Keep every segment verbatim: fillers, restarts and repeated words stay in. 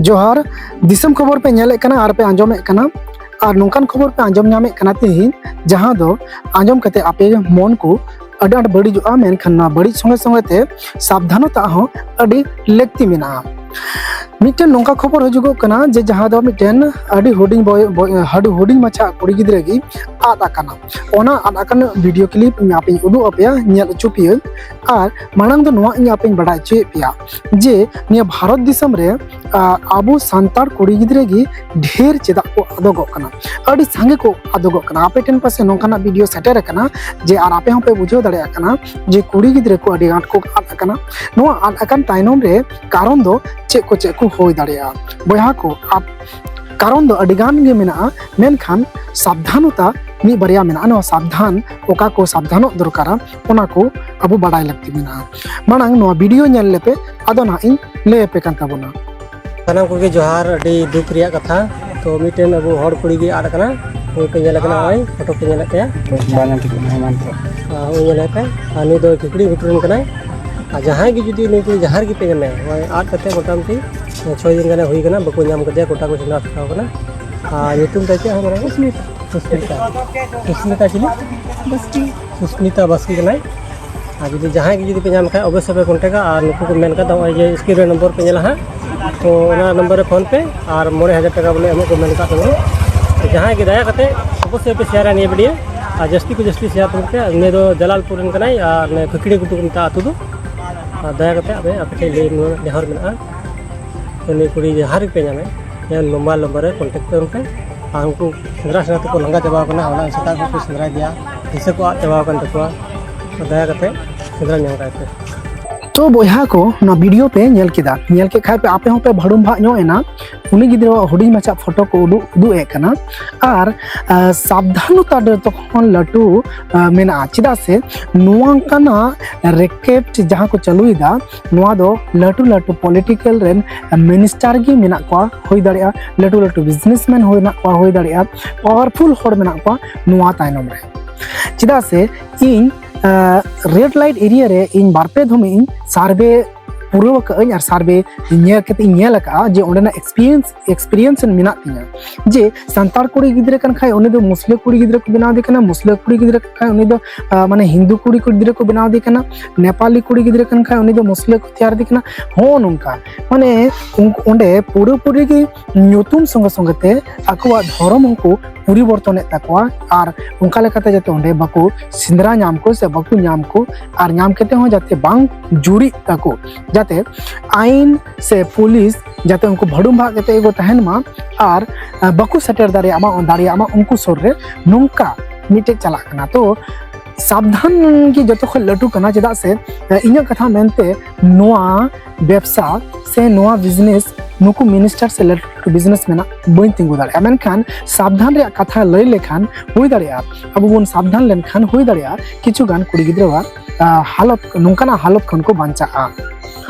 ᱡᱚᱦᱟᱨ᱾ ᱫᱤᱥᱚᱢ ᱠᱷᱚᱵᱚᱨ ᱯᱮ ᱧᱮᱞᱮᱫ ᱠᱟᱱᱟ ᱟᱨ ᱯᱮ ᱟᱸᱡᱚᱢᱮᱫ ᱠᱟᱱᱟ, ᱟᱨ ᱱᱚᱝᱠᱟᱱ ᱠᱷᱚᱵᱚᱨ ᱯᱮ ᱟᱸᱡᱚᱢ ᱧᱟᱢᱮᱫ ᱠᱟᱱᱟ ᱛᱮᱦᱮᱧ, ᱡᱟᱦᱟᱸ ᱫᱚ ᱟᱸᱡᱚᱢ ᱠᱟᱛᱮ ᱟᱯᱮ ᱢᱚᱱ ᱠᱚ ᱟᱹᱰᱤ ᱟᱸᱴ ᱵᱟᱹᱲᱤᱡᱚᱜᱼᱟ, ᱢᱮᱱᱠᱷᱟᱱ ᱱᱚᱣᱟ ᱵᱟᱹᱲᱤᱡ ᱥᱚᱸᱜᱮ ᱥᱚᱸᱜᱮ ᱛᱮ ᱥᱟᱵᱫᱷᱟᱱᱚᱛᱟ ᱦᱚᱸ ᱟᱹᱰᱤ ᱞᱟᱹᱠᱛᱤ ᱢᱮᱱᱟᱜᱼᱟ᱾ ᱢᱤᱫᱴᱮᱱ ᱱᱚᱝᱠᱟ ᱠᱷᱚᱵᱚᱨ ᱦᱤᱡᱩᱜᱚᱜ ᱠᱟᱱᱟ ᱡᱮ ᱡᱟᱦᱟᱸ ᱫᱚ ᱢᱤᱫᱴᱮᱱ ᱟᱹᱰᱤ ᱦᱩᱰᱤᱧ ᱵᱚᱭ-, ᱵᱚᱭ-, ᱟᱹᱰᱤ ᱦᱩᱰᱤᱧ ᱢᱟᱪᱷᱟ ᱠᱩᱲᱤ ᱜᱤᱫᱽᱨᱟᱹ ᱜᱮ ᱟᱫ ᱟᱠᱟᱱᱟ᱾ ᱚᱱᱟ ᱟᱫ ᱟᱠᱟᱱ ᱵᱷᱤᱰᱤᱭᱳ ᱠᱞᱤᱯ ᱤᱧ ᱟᱯᱮᱧ ᱩᱫᱩᱜ ᱟᱯᱮᱭᱟ, ᱧᱮᱞ ᱦᱚᱪᱚ ᱯᱮᱭᱟᱹᱧ᱾ ᱟᱨ ᱢᱟᱲᱟᱝ ᱫᱚ ᱱᱚᱣᱟ ᱤᱧ ᱟᱯᱮᱧ ᱵᱟᱰᱟᱭ ᱦᱚᱪᱚᱭᱮᱫ ᱯᱮᱭᱟ ᱡᱮ ᱱᱤᱭᱟᱹ ᱵᱷᱟᱨᱚᱛ ᱫᱤᱥᱚᱢ ᱨᱮ, ᱟ, ᱟᱵᱚ ᱥᱟᱱᱛᱟᱲ ᱠᱩᱲᱤ ᱜᱤᱫᱽᱨᱟᱹ ᱜᱮ ᱰᱷᱮᱨ ᱪᱮᱫᱟᱜ ᱠᱚ ᱟᱫᱚᱜᱚᱜ ᱠᱟᱱᱟ, ᱟᱹᱰᱤ ᱥᱟᱸᱜᱮ ᱠᱚ ᱟᱫᱚᱜᱚᱜ ᱠᱟᱱᱟ᱾ ᱟᱯᱮ ᱴᱷᱮᱱ ᱯᱟᱥᱮ ᱱᱚᱝᱠᱟᱱᱟᱜ ᱵᱷᱤᱰᱤᱭᱳ ᱥᱮᱴᱮᱨ ᱟᱠᱟᱱᱟ ᱡᱮ ᱟᱨ ᱟᱯᱮ ᱦᱚᱸᱯᱮ ᱵᱩᱡᱷᱟᱹᱣ ᱫᱟᱲᱮᱭᱟᱜ ᱠᱟᱱᱟ ᱡᱮ ᱠᱩᱲᱤ ᱜᱤᱫᱽᱨᱟᱹ ᱠᱚ ᱟᱹᱰᱤ ᱟᱸᱴ ᱠᱚ ᱟᱫ ᱟᱠᱟᱱᱟ᱾ ᱱᱚᱣᱟ ᱟᱫ ᱟᱠᱟᱱ ᱛᱟᱭᱱᱚᱢ ᱨᱮ ᱠᱟᱨᱚᱱ ᱫᱚ ᱪᱮᱫ ᱠᱚ ᱪᱮᱫ ᱠᱚ ᱦᱩᱭ ᱫᱟᱲᱮᱭᱟᱜᱼᱟ? ᱵᱚᱭᱦᱟ ᱠᱚ, ᱟᱯ-, ᱠᱟᱨᱚᱱ ᱫᱚ ᱟᱹᱰᱤ ᱜᱟᱱ ᱜᱮ ᱢᱮᱱᱟᱜᱼᱟ, ᱢᱮᱱᱠᱷᱟᱱ ᱥᱟᱵᱫᱷᱟᱱᱚᱛᱟ ᱢᱤᱫ ᱵᱟᱨᱭᱟ ᱢᱮᱱᱟᱜᱼᱟ᱾ ᱱᱚᱣᱟ ᱥᱟᱵᱫᱷᱟᱱ, ᱚᱠᱟ ᱠᱚ ᱥᱟᱵᱫᱷᱟᱱᱚᱜ ᱫᱚᱨᱠᱟᱨᱟ, ᱚᱱᱟ ᱠᱚ ᱟᱵᱚ ᱵᱟᱰᱟᱭ ᱞᱟᱹᱠᱛᱤ ᱢᱮᱱᱟᱜᱼᱟ᱾ ᱢᱟᱲᱟᱝ ᱱᱚᱣᱟ ᱵᱷᱤᱰᱤᱭᱳ ᱧᱮᱞ ᱞᱮᱯᱮ, ᱟᱫᱚ ᱱᱟᱦᱟᱜ ᱤᱧ ᱞᱟᱹᱭ ᱟᱯᱮ ᱠᱟᱱ ᱛᱟᱵᱚᱱᱟ᱾ ᱥᱟᱱᱟᱢ ᱠᱚᱜᱮ ᱡᱚᱦᱟᱨ᱾ ᱟᱹᱰᱤ ᱫᱩᱠ ᱨᱮᱭᱟᱜ ᱠᱟᱛᱷᱟ, ᱛᱚ ᱢᱤᱫᱴᱮᱱ ᱟᱵᱚ ᱦᱚᱲ ᱠᱩᱲᱤ ᱜᱮ ᱟᱫ ᱟᱠᱟᱱᱟ᱾ ᱩᱱᱤ ᱯᱮ ᱧᱮᱞᱮ ᱠᱟᱱᱟ, ᱱᱚᱜᱼᱚᱭ ᱯᱷᱳᱴᱳ ᱯᱮ ᱧᱮᱞᱮᱫ ᱛᱟᱭᱟ᱾ ᱵᱟᱝ ᱧᱮᱞ ᱴᱷᱤᱠᱚᱜ ᱠᱟᱱᱟ, ᱦᱮᱢᱟᱱᱛᱚ᱾ ᱟᱨ ᱩᱱᱤ ᱧᱮᱞᱮ ᱯᱮ, ᱟᱨ ᱱᱩᱭ ᱫᱚ ᱠᱷᱤᱠᱲᱤ ᱜᱷᱩᱴᱩ ᱨᱮᱱ ᱠᱟᱱᱟᱭ᱾ ᱟᱨ ᱡᱟᱦᱟᱸᱭ ᱜᱮ ᱡᱩᱫᱤ ᱱᱩᱭ ᱠᱩᱲᱤ ᱡᱟᱦᱟᱸ ᱨᱮᱜᱮ ᱯᱮ ᱧᱟᱢᱮᱭᱟ, ᱱᱚᱜᱼᱚᱭ ᱟᱫ ᱠᱟᱛᱮ ᱢᱚᱴᱟᱢᱩᱴᱤ ᱪᱷᱚᱭ ᱫᱤᱱ ᱜᱟᱱᱮ ᱦᱩᱭ ᱠᱟᱱᱟ, ᱵᱟᱠᱚ ᱧᱟᱢ ᱠᱟᱫᱮᱭᱟ, ᱜᱚᱴᱟ ᱠᱚ ᱥᱮᱸᱫᱽᱨᱟ ᱥᱟᱯᱷᱟ ᱠᱟᱱᱟ᱾ ᱟᱨ ᱧᱩᱛᱩᱢ ᱛᱟᱭ ᱪᱮᱫ ᱦᱚᱸ ᱵᱟᱝ? ᱥᱩᱥᱢᱤᱛᱟ᱾ ᱥᱩᱥᱢᱤᱛᱟ᱾ ᱥᱩᱥᱢᱤᱛᱟ ᱪᱤᱞᱤ? ᱵᱟᱥᱠᱮ᱾ ᱥᱩᱥᱢᱤᱛᱟ ᱵᱟᱥᱠᱮ ᱠᱟᱱᱟᱭ᱾ ᱟᱨ ᱡᱩᱫᱤ ᱡᱟᱦᱟᱸᱭ ᱜᱮ ᱡᱩᱫᱤ ᱯᱮ ᱧᱟᱢ ᱠᱷᱟᱡ, ᱚᱵᱚᱥᱥᱳᱭ ᱯᱮ ᱠᱚᱱᱴᱮᱠᱟ᱾ ᱟᱨ ᱱᱩᱠᱩ ᱠᱚ ᱢᱮᱱ ᱠᱟᱫᱟ, ᱱᱚᱜᱼᱚᱭ ᱡᱮ ᱥᱠᱨᱤᱱ ᱨᱮ ᱱᱚᱢᱵᱚᱨ ᱯᱮ ᱧᱮᱞᱟ ᱦᱟᱸᱜ, ᱛᱚ ᱚᱱᱟ ᱱᱚᱢᱵᱚᱨ ᱨᱮ ᱯᱷᱳᱱ ᱯᱮ᱾ ᱟᱨ ᱢᱚᱬᱮ ᱦᱟᱡᱟᱨ ᱴᱟᱠᱟ ᱵᱚᱞᱮ ᱮᱢᱚᱜ ᱠᱚ ᱢᱮᱱ ᱠᱟᱫ ᱛᱟᱵᱚᱱᱟ᱾ ᱛᱚ ᱡᱟᱦᱟᱸᱭ ᱜᱮ ᱫᱟᱭᱟ ᱠᱟᱛᱮ ᱚᱵᱚᱥᱥᱳᱭ ᱯᱮ ᱥᱮᱭᱟᱨᱟ ᱱᱤᱭᱟᱹ ᱵᱷᱤᱰᱤᱭᱳ, ᱟᱨ ᱡᱟᱹᱥᱛᱤ ᱠᱚ ᱡᱟᱹᱥᱛᱤ ᱥᱮᱭᱟᱨ ᱛᱟᱵᱚᱱ ᱯᱮ᱾ ᱩᱱᱤ ᱫᱚ ᱡᱟᱞᱟᱞᱯᱩᱨ ᱨᱮᱱ ᱠᱟᱱᱟᱭ, ᱟᱨ ᱠᱷᱤᱠᱲᱤ ᱜᱷᱩᱴᱩ ᱠᱚ ᱢᱮᱛᱟᱜᱼᱟ ᱟᱹᱛᱩ ᱫᱚ᱾ ᱟᱨ ᱫᱟᱭᱟ ᱠᱟᱛᱮ ᱟᱯᱮ, ᱟᱯᱮ ᱴᱷᱮᱱ ᱞᱟᱹᱭ ᱱᱮᱦᱚᱨ ᱢᱮᱱᱟᱜᱼᱟ, ᱩᱱᱤ ᱠᱩᱲᱤ ᱡᱟᱦᱟᱸ ᱨᱮᱜᱮ ᱯᱮ ᱧᱟᱢᱮ, ᱱᱤᱭᱟᱹ ᱢᱳᱵᱟᱭᱤᱞ ᱱᱚᱢᱵᱚᱨ ᱨᱮ ᱠᱚᱱᱴᱮᱠᱴ ᱛᱟᱵᱚᱱ ᱯᱮ᱾ ᱟᱨ ᱩᱱᱠᱩ ᱥᱮᱸᱫᱽᱨᱟ ᱥᱮᱸᱫᱽᱨᱟ ᱛᱮᱠᱚ ᱞᱟᱸᱜᱟ ᱪᱟᱵᱟ ᱟᱠᱟᱱᱟ, ᱚᱱᱟ ᱥᱮᱛᱟᱜ ᱠᱷᱚᱱ ᱠᱚ ᱥᱮᱸᱫᱽᱨᱟᱭ ᱜᱮᱭᱟ, ᱫᱤᱥᱟᱹ ᱠᱚ ᱟᱫ ᱪᱟᱵᱟ ᱟᱠᱟᱱ ᱛᱟᱠᱚᱣᱟ᱾ ᱛᱚ ᱫᱟᱭᱟ ᱠᱟᱛᱮ ᱥᱮᱸᱫᱽᱨᱟ ᱧᱟᱢ ᱠᱟᱭ ᱯᱮ᱾ ᱛᱚ ᱵᱚᱭᱦᱟ ᱠᱚ, ᱱᱚᱣᱟ ᱵᱷᱤᱰᱤᱭᱳ ᱯᱮ ᱧᱮᱞ ᱠᱮᱫᱟ, ᱧᱮᱞ ᱠᱮᱫ ᱠᱷᱟᱡ ᱯᱮ ᱟᱯᱮ ᱦᱚᱸᱯᱮ ᱵᱷᱟᱹᱲᱩᱢ ᱵᱷᱟᱜ ᱧᱚᱜ ᱮᱱᱟ᱾ ᱩᱱᱤ ᱜᱤᱫᱽᱨᱟᱹᱣᱟᱜ ᱦᱩᱰᱤᱧ ᱢᱟᱪᱷᱟ ᱯᱷᱳᱴᱳ ᱠᱚ ᱩᱫᱩᱜ, ᱩᱫᱩᱜ ᱮᱫ ᱠᱟᱱᱟ᱾ ᱟᱨ, ᱟ, ᱥᱟᱵᱫᱷᱟᱱᱚᱛᱟ ᱫᱚ ᱛᱚᱠᱷᱚᱱ ᱞᱟᱹᱴᱩ, ᱟ, ᱢᱮᱱᱟᱜᱼᱟ᱾ ᱪᱮᱫᱟᱜ ᱥᱮ ᱱᱚᱝᱠᱟᱱᱟᱜ ᱨᱮᱠᱮᱴ ᱡᱟᱦᱟᱸ ᱠᱚ ᱪᱟᱹᱞᱩᱭᱮᱫᱟ, ᱱᱚᱣᱟ ᱫᱚ ᱞᱟᱹᱴᱩ ᱞᱟᱹᱴᱩ ᱯᱚᱞᱤᱴᱤᱠᱮᱞ ᱨᱮᱱ ᱢᱤᱱᱤᱥᱴᱟᱨ ᱜᱮ ᱢᱮᱱᱟᱜ ᱠᱚᱣᱟ, ᱦᱩᱭ ᱫᱟᱲᱮᱭᱟᱜᱼᱟ, ᱞᱟᱹᱴᱩ ᱞᱟᱹᱴᱩ ᱵᱤᱡᱽᱱᱮᱥᱢᱮᱱ ᱦᱚᱸ ᱢᱮᱱᱟᱜ ᱠᱚᱣᱟ, ᱦᱩᱭ ᱫᱟᱲᱮᱭᱟᱜᱼᱟ, ᱯᱟᱣᱟᱨᱯᱷᱩᱞ ᱦᱚᱲ ᱢᱮᱱᱟᱜ ᱠᱚᱣᱟ ᱱᱚᱣᱟ ᱛᱟᱭᱱᱚᱢ ᱨᱮ᱾ ᱪᱮᱫᱟᱜ ᱥᱮ ᱤᱧ, ᱟ, ᱨᱮᱰ ᱞᱟᱭᱤᱴ ᱮᱨᱤᱭᱟ ᱨᱮ ᱤᱧ ᱵᱟᱨ ᱯᱮ ᱫᱷᱚᱢ ᱤᱧ ᱥᱟᱨᱵᱷᱮ ᱯᱩᱨᱟᱹᱣ ᱟᱠᱟᱫᱟᱹᱧ ᱟᱨ ᱥᱟᱨᱵᱷᱮ ᱧᱮᱞ ᱠᱟᱛᱮ ᱤᱧ ᱧᱮᱞ ᱟᱠᱟᱫᱼᱟ ᱡᱮ ᱚᱸᱰᱮᱱᱟᱜ ᱮᱠᱥᱯᱤᱨᱤᱭᱮᱱᱥ ᱮᱠᱥᱯᱤᱨᱤᱭᱮᱱᱥ ᱢᱮᱱᱟᱜ ᱛᱤᱧᱟ᱾ ᱡᱮ ᱥᱟᱱᱛᱟᱲ ᱠᱩᱲᱤ ᱜᱤᱫᱽᱨᱟᱹ ᱠᱟᱱ ᱠᱷᱟᱡ ᱩᱱᱤ ᱫᱚ ᱢᱩᱥᱞᱟᱹ ᱠᱩᱲᱤ ᱜᱤᱫᱽᱨᱟᱹ ᱠᱚ ᱵᱮᱱᱟᱣ ᱫᱮ ᱠᱟᱱᱟ, ᱢᱩᱥᱞᱟᱹ ᱠᱩᱲᱤ ᱜᱤᱫᱽᱨᱟᱹ ᱠᱟᱱ ᱠᱷᱟᱡ ᱩᱱᱤ ᱫᱚ ᱟᱸ, ᱢᱟᱱᱮ ᱦᱤᱱᱫᱩ ᱠᱩᱲᱤ ᱜᱤᱫᱽᱨᱟᱹ ᱠᱚ ᱵᱮᱱᱟᱣ ᱫᱮ ᱠᱟᱱᱟ, ᱱᱮᱯᱟᱞᱤ ᱠᱩᱲᱤ ᱜᱤᱫᱽᱨᱟᱹ ᱠᱟᱱ ᱠᱷᱟᱡ ᱩᱱᱤ ᱫᱚ ᱢᱩᱥᱞᱟᱹ ᱠᱚ ᱛᱮᱭᱟᱨ ᱫᱮ ᱠᱟᱱᱟ᱾ ᱦᱚᱸ ᱱᱚᱝᱠᱟ ᱢᱟᱱᱮ ᱩᱱᱠᱩ ᱚᱸᱰᱮ ᱯᱩᱨᱟᱹᱯᱩᱨᱤ ᱜᱮ ᱧᱩᱛᱩᱢ ᱥᱚᱸᱜᱮ ᱥᱚᱸᱜᱮ ᱛᱮ ᱟᱠᱚᱣᱟᱜ ᱫᱷᱚᱨᱚᱢ ᱦᱚᱸᱠᱚ ᱯᱚᱨᱤᱵᱚᱨᱛᱚᱱᱮᱫ ᱛᱟᱠᱚᱣᱟ᱾ ᱟᱨ ᱚᱱᱠᱟ ᱞᱮᱠᱟᱛᱮ ᱡᱟᱛᱮ ᱚᱸᱰᱮ ᱵᱟᱠᱚ ᱥᱮᱸᱫᱽᱨᱟ ᱧᱟᱢ ᱠᱚ ᱥᱮ ᱵᱟᱠᱚ ᱧᱟᱢ ᱠᱚ, ᱟᱨ ᱧᱟᱢ ᱠᱟᱛᱮ ᱦᱚᱸ ᱡᱟᱛᱮ ᱵᱟᱝ ᱡᱩᱨᱤᱜ ᱛᱟᱠᱚ, ᱡᱟᱛᱮ ᱟᱭᱤᱱ ᱥᱮ ᱯᱩᱞᱤᱥ ᱡᱟᱛᱮ ᱩᱱᱠᱩ ᱵᱷᱟᱹᱰᱩᱢ ᱵᱷᱟᱜ ᱠᱟᱛᱮ ᱜᱮᱠᱚ ᱛᱟᱦᱮᱱ ᱢᱟ ᱟᱨ ᱟᱸ, ᱵᱟᱠᱚ ᱥᱮᱴᱮᱨ ᱫᱟᱲᱮᱭᱟᱜ ᱢᱟ ᱫᱟᱲᱮᱭᱟᱜ ᱢᱟ ᱩᱱᱠᱩ ᱥᱩᱨ ᱨᱮ, ᱱᱚᱝᱠᱟ ᱢᱤᱫᱴᱮᱡ ᱪᱟᱞᱟᱜ ᱠᱟᱱᱟ᱾ ᱛᱚ ᱥᱟᱵᱫᱷᱟᱱ ᱜᱮ ᱡᱚᱛᱚ ᱠᱷᱚᱱ ᱞᱟᱹᱴᱩ ᱠᱟᱱᱟ᱾ ᱪᱮᱫᱟᱜ ᱥᱮ ᱟᱸ, ᱤᱧᱟᱹᱜ ᱠᱟᱛᱷᱟ ᱢᱮᱱᱛᱮ ᱱᱚᱣᱟ ᱵᱮᱵᱽᱥᱟ ᱥᱮ ᱱᱚᱣᱟ ᱵᱤᱡᱽᱱᱮᱥ ᱱᱩᱠᱩ ᱢᱤᱱᱤᱥᱴᱟᱨ ᱥᱮ ᱞᱟᱹᱴᱩ ᱞᱟᱹᱴᱩ ᱵᱤᱡᱽᱱᱮᱥ ᱢᱮᱱᱟᱜ ᱵᱟᱹᱧ ᱛᱤᱸᱜᱩ ᱫᱟᱲᱮᱭᱟᱜᱼᱟ᱾ ᱢᱮᱱᱠᱷᱟᱱ ᱥᱟᱵᱫᱷᱟᱱ ᱨᱮᱭᱟᱜ ᱠᱟᱛᱷᱟ ᱞᱟᱹᱭ ᱞᱮᱠᱷᱟᱱ ᱦᱩᱭ ᱫᱟᱲᱮᱭᱟᱜᱼᱟ, ᱟᱵᱚ ᱵᱚᱱ ᱥᱟᱵᱫᱷᱟᱱ ᱞᱮᱱᱠᱷᱟᱱ ᱦᱩᱭ ᱫᱟᱲᱮᱭᱟᱜᱼᱟ ᱠᱤᱪᱷᱩ ᱜᱟᱱ ᱠᱩᱲᱤ ᱜᱤᱫᱽᱨᱟᱹᱣᱟᱜ ᱟᱸ, ᱦᱟᱞᱚᱛ, ᱱᱚᱝᱠᱟᱱᱟᱜ ᱦᱟᱞᱚᱛ ᱠᱷᱚᱱ ᱠᱚ ᱵᱟᱧᱪᱟᱜᱼᱟ᱾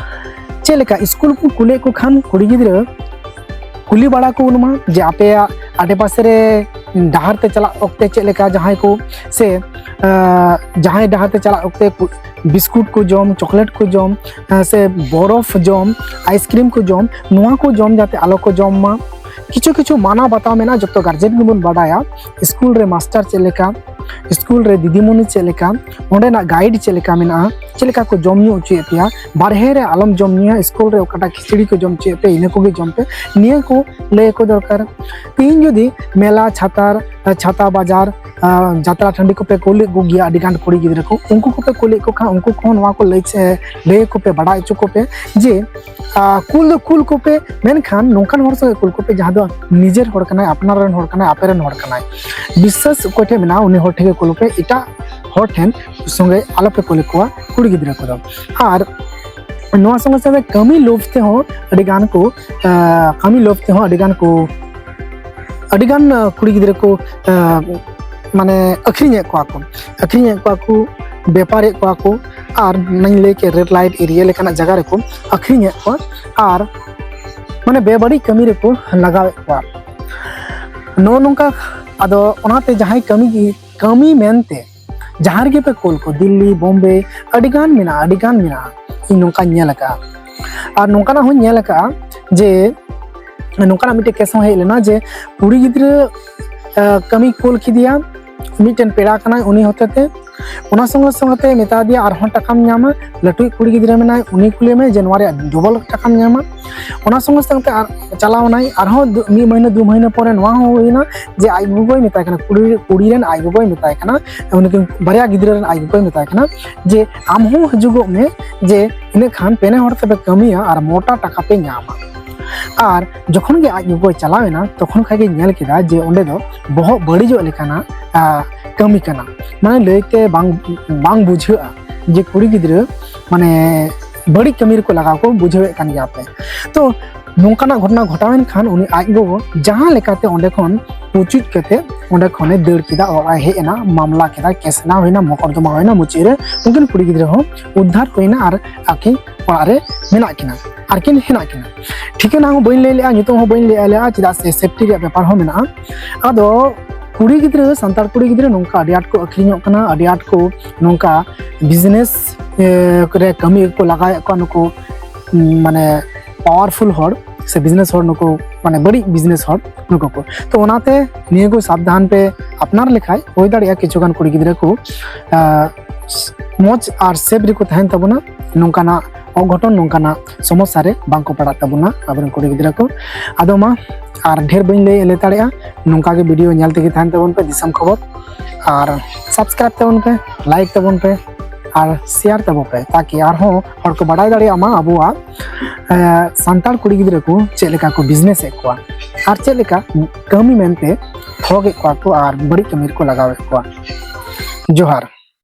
ᱪᱮᱫ ᱞᱮᱠᱟ ᱥᱠᱩᱞ ᱠᱚ ᱠᱩᱞᱮᱫ ᱠᱚ ᱠᱷᱟᱱ ᱠᱩᱲᱤ ᱜᱤᱫᱽᱨᱟᱹ ᱠᱩᱞᱤ ᱵᱟᱲᱟ ᱠᱚ ᱢᱟ ᱡᱮ ᱟᱯᱮᱭᱟᱜ ᱟᱰᱮᱯᱟᱥᱮ ᱨᱮ ᱰᱟᱦᱟᱨ ᱛᱮ ᱪᱟᱞᱟᱜ ᱚᱠᱛᱮ ᱪᱮᱫ ᱞᱮᱠᱟ ᱡᱟᱦᱟᱸᱭ ᱠᱚ ᱥᱮ, ᱟᱸ, ᱡᱟᱦᱟᱸᱭ ᱰᱟᱦᱟᱨ ᱛᱮ ᱪᱟᱞᱟᱜ ᱚᱠᱛᱮ ᱠᱩ-, ᱵᱤᱥᱠᱩᱴ ᱠᱚ ᱡᱚᱢ, ᱪᱚᱠᱞᱮᱴ ᱠᱚ ᱡᱚᱢ, ᱟᱸ, ᱥᱮ ᱵᱚᱨᱚᱯᱷ ᱡᱚᱢ, ᱟᱭᱤᱥᱠᱨᱤᱢ ᱠᱚ ᱡᱚᱢ, ᱱᱚᱣᱟ ᱠᱚ ᱡᱚᱢ ᱡᱟᱛᱮ ᱟᱞᱚ ᱠᱚ ᱡᱚᱢ ᱢᱟ᱾ ᱠᱤᱪᱷᱩ ᱠᱤᱪᱷᱩ ᱢᱟᱱᱟ ᱵᱟᱛᱟᱣ ᱢᱮᱱᱟᱜᱼᱟ, ᱡᱚᱛᱚ ᱜᱟᱨᱡᱮᱱ ᱜᱮᱵᱚᱱ ᱵᱟᱰᱟᱭᱟ ᱥᱠᱩᱞ ᱨᱮ ᱢᱟᱥᱴᱟᱨ ᱪᱮᱫ ᱞᱮᱠᱟ, ᱥᱠᱩᱞ ᱨᱮ ᱫᱤᱫᱤᱢᱩᱱᱤ ᱪᱮᱫ ᱞᱮᱠᱟ, ᱚᱸᱰᱮᱱᱟᱜ ᱜᱟᱭᱤᱰ ᱪᱮᱫ ᱞᱮᱠᱟ ᱢᱮᱱᱟᱜᱼᱟ, ᱪᱮᱫ ᱞᱮᱠᱟ ᱠᱚ ᱡᱚᱢ ᱧᱩ ᱦᱚᱪᱚᱭᱮᱫ ᱯᱮᱭᱟ, ᱵᱟᱨᱦᱮ ᱨᱮ ᱟᱞᱚᱢ ᱡᱚᱢ ᱧᱩᱭᱟ, ᱥᱠᱩᱞ ᱨᱮ ᱚᱠᱟᱴᱟᱜ ᱠᱷᱤᱪᱲᱤ ᱠᱚ ᱡᱚᱢ ᱦᱚᱪᱚᱭᱮᱫ ᱯᱮᱭᱟ ᱤᱱᱟᱹ ᱠᱚᱜᱮ ᱡᱚᱢ ᱯᱮ, ᱱᱤᱭᱟᱹ ᱠᱚ ᱞᱟᱹᱭ ᱟᱠᱚ ᱫᱚᱨᱠᱟᱨ᱾ ᱛᱮᱦᱤᱧ ᱡᱩᱫᱤ ᱢᱮᱞᱟ ᱪᱷᱟᱛᱟ, ᱪᱷᱟᱛᱟ ᱵᱟᱡᱟᱨ, ᱟᱸ, ᱡᱟᱛᱨᱟ ᱴᱟᱺᱰᱤ ᱠᱚᱯᱮ ᱠᱩᱞᱮᱫ ᱠᱚᱜᱮᱭᱟ ᱟᱹᱰᱤ ᱜᱟᱱ ᱠᱩᱲᱤ ᱜᱤᱫᱽᱨᱟᱹ ᱠᱚ, ᱩᱱᱠᱩ ᱠᱚᱯᱮ ᱠᱩᱞᱮᱫ ᱠᱚ ᱠᱷᱟᱱ ᱩᱱᱠᱩ ᱠᱚᱦᱚᱸ ᱱᱚᱣᱟ ᱠᱚ ᱞᱟᱹᱭ ᱪᱮ-, ᱞᱟᱹᱭ ᱟᱠᱚ ᱯᱮ, ᱵᱟᱲᱟᱭ ᱦᱚᱪᱚ ᱠᱚᱯᱮ ᱡᱮ ᱟᱨ ᱠᱩᱞ ᱫᱚ ᱠᱩᱞ ᱠᱚᱯᱮ, ᱢᱮᱱᱠᱷᱟᱱ ᱱᱚᱝᱠᱟᱱ ᱦᱚᱲ ᱥᱚᱸᱜᱮ ᱠᱩᱞ ᱠᱚᱯᱮ ᱡᱟᱦᱟᱸ ᱫᱚ ᱱᱤᱡᱮᱨ ᱦᱚᱲ ᱠᱟᱱᱟᱭ, ᱟᱯᱱᱟᱨ ᱨᱮᱱ ᱦᱚᱲ ᱠᱟᱱᱟᱭ, ᱟᱯᱮ ᱨᱮᱱ ᱦᱚᱲ ᱠᱟᱱᱟᱭ᱾ ᱵᱤᱥᱥᱟᱥ ᱚᱠᱚᱭ ᱴᱷᱮᱱ ᱢᱮᱱᱟᱜᱼᱟ ᱩᱱᱤ ᱦᱚᱲ ᱴᱷᱮᱱ ᱜᱮ ᱠᱩᱞ ᱯᱮ, ᱮᱴᱟᱜ ᱦᱚᱲ ᱴᱷᱮᱱ ᱥᱚᱸᱜᱮ ᱟᱞᱚᱯᱮ ᱠᱩᱞ ᱠᱚᱣᱟ ᱠᱩᱲᱤ ᱜᱤᱫᱽᱨᱟᱹ ᱠᱚᱫᱚ᱾ ᱟᱨ ᱱᱚᱣᱟ ᱥᱚᱸᱜᱮ ᱥᱚᱸᱜᱮ ᱠᱟᱹᱢᱤ ᱞᱳᱵᱷ ᱛᱮᱦᱚᱸ ᱟᱹᱰᱤ ᱜᱟᱱ ᱠᱚ, ᱟᱸ, ᱠᱟᱹᱢᱤ ᱞᱳᱵᱷ ᱛᱮᱦᱚᱸ ᱟᱹᱰᱤ ᱜᱟᱱ ᱠᱚ, ᱟᱹᱰᱤ ᱜᱟᱱ, ᱟᱸ, ᱠᱩᱲᱤ ᱜᱤᱫᱽᱨᱟᱹ ᱠᱚ, ᱟᱸ, ᱢᱟᱱᱮ ᱟᱹᱠᱷᱨᱤᱧᱮᱫ ᱠᱚᱣᱟ ᱠᱚ, ᱟᱹᱠᱷᱨᱤᱧᱮᱫ ᱠᱚᱣᱟ ᱠᱚ, ᱵᱮᱯᱟᱨᱮᱫ ᱠᱚᱣᱟ ᱠᱚ, ᱟᱨ ᱚᱱᱟᱧ ᱞᱟᱹᱭ ᱠᱮᱫ ᱨᱮᱰ ᱞᱟᱭᱤᱴ ᱮᱨᱤᱭᱟ ᱞᱮᱠᱟᱱᱟᱜ ᱡᱟᱭᱜᱟ ᱨᱮᱠᱚ ᱟᱹᱠᱷᱨᱤᱧᱮᱫ ᱠᱚᱣᱟ ᱟᱨ ᱢᱟᱱᱮ ᱵᱮᱵᱟᱹᱲᱤᱡ ᱠᱟᱹᱢᱤ ᱨᱮᱠᱚ ᱞᱟᱜᱟᱣᱮᱫ ᱠᱚᱣᱟ᱾ ᱱᱚᱜᱼᱚ ᱱᱚᱝᱠᱟ᱾ ᱟᱫᱚ ᱚᱱᱟᱛᱮ ᱡᱟᱦᱟᱸᱭ ᱠᱟᱹᱢᱤ ᱜᱮ, ᱠᱟᱹᱢᱤ ᱢᱮᱱᱛᱮ ᱡᱟᱦᱟᱸ ᱨᱮᱜᱮ ᱯᱮ ᱠᱩᱞ ᱠᱚ, ᱫᱤᱞᱞᱤ, ᱵᱳᱢᱵᱮ, ᱟᱹᱰᱤ ᱜᱟᱱ ᱢᱮᱱᱟᱜᱼᱟ, ᱟᱹᱰᱤ ᱜᱟᱱ ᱢᱮᱱᱟᱜᱼᱟ᱾ ᱤᱧ ᱱᱚᱝᱠᱟᱧ ᱧᱮᱞ ᱟᱠᱟᱫᱼᱟ᱾ ᱟᱨ ᱱᱚᱝᱠᱟᱱᱟᱜ ᱦᱚᱸᱧ ᱧᱮᱞ ᱟᱠᱟᱫᱼᱟ ᱡᱮ ᱱᱚᱝᱠᱟᱱᱟᱜ ᱢᱤᱫᱴᱮᱱ ᱠᱮᱥ ᱦᱚᱸ ᱦᱮᱡ ᱞᱮᱱᱟ ᱡᱮ ᱠᱩᱲᱤ ᱜᱤᱫᱽᱨᱟᱹ ᱠᱟᱹᱢᱤ ᱠᱩᱞ ᱠᱮᱫᱮᱭᱟ ᱢᱤᱫᱴᱮᱱ ᱯᱮᱲᱟ ᱠᱟᱱᱟᱭ ᱩᱱᱤ ᱦᱚᱛᱮᱛᱮ᱾ ᱚᱱᱟ ᱥᱚᱸᱜᱮ ᱥᱚᱸᱜᱮᱛᱮ ᱢᱮᱛᱟ ᱫᱮᱭᱟ ᱟᱨᱦᱚᱸ ᱴᱟᱠᱟᱢ ᱧᱟᱢᱟ, ᱞᱟᱹᱴᱩᱭᱤᱡ ᱠᱩᱲᱤ ᱜᱤᱫᱽᱨᱟᱹ ᱢᱮᱱᱟᱭ ᱩᱱᱤ ᱠᱩᱞᱮ ᱢᱮ ᱡᱮ ᱱᱚᱣᱟ ᱨᱮᱭᱟᱜ ᱰᱚᱵᱚᱞ ᱴᱟᱠᱟᱢ ᱧᱟᱢᱟ᱾ ᱚᱱᱟ ᱥᱚᱸᱜᱮ ᱥᱚᱸᱜᱮᱛᱮ ᱟᱨ ᱪᱟᱞᱟᱣᱱᱟᱭ ᱟᱨᱦᱚᱸ ᱢᱤᱫ ᱢᱟᱹᱦᱱᱟᱹ ᱫᱩ ᱢᱟᱹᱦᱱᱟᱹ ᱯᱚᱨᱮ ᱱᱚᱣᱟ ᱦᱚᱸ ᱦᱩᱭᱱᱟ ᱡᱮ ᱟᱡ ᱜᱚᱜᱚᱭ ᱢᱮᱛᱟᱭ ᱠᱟᱱᱟ, ᱠᱩᱲᱤ ᱠᱩᱲᱤ ᱨᱮᱱ ᱟᱡ ᱜᱚᱜᱚᱭ ᱢᱮᱛᱟᱭ ᱠᱟᱱᱟ, ᱩᱱᱠᱤᱱ ᱵᱟᱨᱭᱟ ᱜᱤᱫᱽᱨᱟᱹ ᱨᱮᱱ ᱟᱡ ᱜᱚᱜᱚᱭ ᱢᱮᱛᱟᱭ ᱠᱟᱱᱟ ᱡᱮ ᱟᱢ ᱦᱚᱸ ᱦᱤᱡᱩᱜᱚᱜ ᱢᱮ ᱡᱮ ᱤᱱᱟᱹ ᱠᱷᱟᱱ ᱯᱮᱱᱮ ᱦᱚᱲ ᱛᱮᱯᱮ ᱠᱟᱹᱢᱤᱭᱟ ᱟᱨ ᱢᱚᱴᱟ ᱴᱟᱠᱟ ᱯᱮ ᱧᱟᱢᱟ᱾ ᱟᱨ ᱡᱚᱠᱷᱚᱱ ᱜᱮ ᱟᱡ ᱜᱚᱜᱚᱭ ᱪᱟᱞᱟᱣ ᱮᱱᱟ ᱛᱚᱠᱷᱚᱱ ᱠᱷᱟᱡ ᱜᱮ ᱧᱮᱞ ᱠᱮᱫᱟ ᱡᱮ ᱚᱸᱰᱮ ᱫᱚ ᱵᱚᱦᱚᱜ ᱵᱟᱹᱲᱤᱡᱚᱜ ᱞᱮᱠᱟᱱᱟᱜ ᱠᱟᱹᱢᱤ ᱠᱟᱱᱟ᱾ ᱢᱟᱱᱮ ᱞᱟᱹᱭᱛᱮ ᱵᱟᱝ ᱵᱟᱝ ᱵᱩᱡᱷᱟᱹᱜᱼᱟ ᱡᱮ ᱠᱩᱲᱤ ᱜᱤᱫᱽᱨᱟᱹ ᱢᱟᱱᱮ ᱵᱟᱹᱲᱤᱡ ᱠᱟᱹᱢᱤ ᱨᱮᱠᱚ ᱞᱟᱜᱟᱣ ᱠᱚ, ᱵᱩᱡᱷᱟᱹᱣᱮᱫ ᱠᱟᱱ ᱜᱮᱭᱟ ᱯᱮ᱾ ᱛᱚ ᱱᱚᱝᱠᱟᱱᱟᱜ ᱜᱷᱚᱴᱚᱱᱟ ᱜᱷᱚᱴᱟᱣᱮᱱ ᱠᱷᱟᱱ ᱩᱱᱤ ᱟᱡ ᱜᱚᱜᱚ ᱡᱟᱦᱟᱸ ᱞᱮᱠᱟᱛᱮ ᱚᱸᱰᱮ ᱠᱷᱚᱱ ᱯᱩᱪᱩᱡ ᱠᱟᱛᱮ ᱚᱸᱰᱮ ᱠᱷᱚᱱᱮ ᱫᱟᱹᱲ ᱠᱮᱫᱟ, ᱚᱲᱟᱜ ᱮ ᱦᱮᱡ ᱮᱱᱟ, ᱢᱟᱢᱞᱟ ᱠᱮᱫᱟ, ᱠᱮᱥ ᱮᱱᱟ, ᱦᱩᱭᱱᱟ, ᱢᱚᱠᱚᱨᱫᱚᱢᱟ ᱦᱩᱭᱱᱟ, ᱢᱩᱪᱟᱹᱫ ᱨᱮ ᱩᱱᱠᱤᱱ ᱠᱩᱲᱤ ᱜᱤᱫᱽᱨᱟᱹ ᱦᱚᱸ ᱩᱫᱽᱫᱷᱟᱨ ᱦᱩᱭᱱᱟ ᱟᱨ ᱟᱹᱠᱤᱱ ᱚᱲᱟᱜ ᱨᱮ ᱢᱮᱱᱟᱜ ᱠᱤᱱᱟ ᱟᱨ ᱠᱤᱱ ᱦᱮᱱᱟᱜ ᱠᱤᱱᱟ᱾ ᱴᱷᱤᱠᱟᱹᱱᱟ ᱦᱚᱸ ᱵᱟᱹᱧ ᱞᱟᱹᱭ ᱞᱮᱜᱼᱟ, ᱧᱩᱛᱩᱢ ᱦᱚᱸ ᱵᱟᱹᱧ ᱞᱟᱹᱭ ᱞᱮᱜᱼᱟ, ᱪᱮᱫᱟᱜ ᱥᱮ ᱥᱮᱯᱴᱤ ᱨᱮᱭᱟᱜ ᱵᱮᱯᱟᱨ ᱦᱚᱸ ᱢᱮᱱᱟᱜᱼᱟ᱾ ᱟᱫᱚ ᱠᱩᱲᱤ ᱜᱤᱫᱽᱨᱟᱹ, ᱥᱟᱱᱛᱟᱲ ᱠᱩᱲᱤ ᱜᱤᱫᱽᱨᱟᱹ ᱱᱚᱝᱠᱟ ᱟᱹᱰᱤ ᱟᱸᱴ ᱠᱚ ᱟᱹᱠᱷᱨᱤᱧᱚᱜ ᱠᱟᱱᱟ, ᱟᱹᱰᱤ ᱟᱸᱴ ᱠᱚ ᱱᱚᱝᱠᱟ ᱵᱤᱡᱽᱱᱮᱥ ᱨᱮ ᱠᱟᱹᱢᱤ ᱠᱚ ᱞᱟᱜᱟᱣᱮᱫ ᱠᱚᱣᱟ ᱱᱩᱠᱩ ᱢᱟᱱᱮ ᱯᱟᱣᱟᱨᱯᱷᱩᱞ ᱦᱚᱲ ᱥᱮ ᱵᱤᱡᱽᱱᱮᱥ ᱦᱚᱲ, ᱱᱩᱠᱩ ᱢᱟᱱᱮ ᱵᱟᱹᱲᱤᱡ ᱵᱤᱡᱽᱱᱮᱥ ᱦᱚᱲ ᱱᱩᱠᱩ ᱠᱚ᱾ ᱛᱚ ᱚᱱᱟᱛᱮ ᱱᱤᱭᱟᱹ ᱠᱚ ᱥᱟᱵᱫᱷᱟᱱ ᱯᱮ ᱟᱯᱱᱟᱨ ᱞᱮᱠᱷᱟᱡ ᱦᱩᱭ ᱫᱟᱲᱮᱭᱟᱜᱼᱟ ᱠᱤᱪᱷᱩ ᱜᱟᱱ ᱠᱩᱲᱤ ᱜᱤᱫᱽᱨᱟᱹ ᱠᱚ ᱢᱚᱡᱽ ᱟᱨ ᱥᱮᱯ ᱨᱮᱠᱚ ᱛᱟᱦᱮᱱ ᱛᱟᱵᱚᱱᱟ ᱱᱚᱝᱠᱟᱱᱟᱜ ᱚᱜᱷᱚᱴᱚᱱ, ᱱᱚᱝᱠᱟᱱᱟᱜ ᱥᱚᱢᱚᱥᱥᱟ ᱨᱮ ᱵᱟᱝ ᱠᱚ ᱯᱟᱲᱟᱜ ᱛᱟᱵᱚᱱᱟ ᱟᱵᱚᱨᱮᱱ ᱠᱩᱲᱤ ᱜᱤᱫᱽᱨᱟᱹ ᱠᱚ᱾ ᱟᱫᱚ ᱢᱟ ᱟᱨ ᱰᱷᱮᱨ ᱵᱟᱹᱧ ᱞᱟᱹᱭ ᱞᱮ ᱫᱟᱲᱮᱭᱟᱜᱼᱟ, ᱱᱚᱝᱠᱟ ᱜᱮ ᱵᱷᱤᱰᱤᱭᱳ ᱧᱮᱞ ᱛᱮᱜᱮ ᱛᱟᱦᱮᱱ ᱛᱟᱵᱚᱱ ᱯᱮ ᱫᱤᱥᱚᱢ ᱠᱷᱚᱵᱚᱨ, ᱟᱨ ᱥᱟᱵᱥᱠᱨᱟᱭᱤᱵ ᱛᱟᱵᱚᱱ ᱯᱮ, ᱞᱟᱭᱤᱠ ᱛᱟᱵᱚᱱ ᱯᱮ, ᱟᱨ ᱥᱮᱭᱟᱨ ᱛᱟᱵᱚᱱ ᱯᱮ, ᱛᱟᱠᱤ ᱟᱨᱦᱚᱸ ᱦᱚᱲ ᱠᱚ ᱵᱟᱰᱟᱭ ᱫᱟᱲᱮᱭᱟᱜ ᱢᱟ ᱟᱵᱚᱣᱟᱜ ᱥᱟᱱᱛᱟᱲ ᱠᱩᱲᱤ ᱜᱤᱫᱽᱨᱟᱹ ᱠᱚ ᱪᱮᱫ ᱞᱮᱠᱟ ᱠᱚ ᱵᱤᱡᱽᱱᱮᱥ ᱮᱫ ᱠᱚᱣᱟ ᱟᱨ ᱪᱮᱫ ᱞᱮᱠᱟ ᱠᱟᱹᱢᱤ ᱢᱮᱱᱛᱮ ᱴᱷᱚᱜ ᱮᱫ ᱠᱚᱣᱟ ᱠᱚ ᱟᱨ ᱵᱟᱹᱲᱤᱡ ᱠᱟᱹᱢᱤ ᱨᱮᱠᱚ ᱞᱟᱜᱟᱣᱮᱫ ᱠᱚᱣᱟ᱾ ᱡᱚᱦᱟᱨ᱾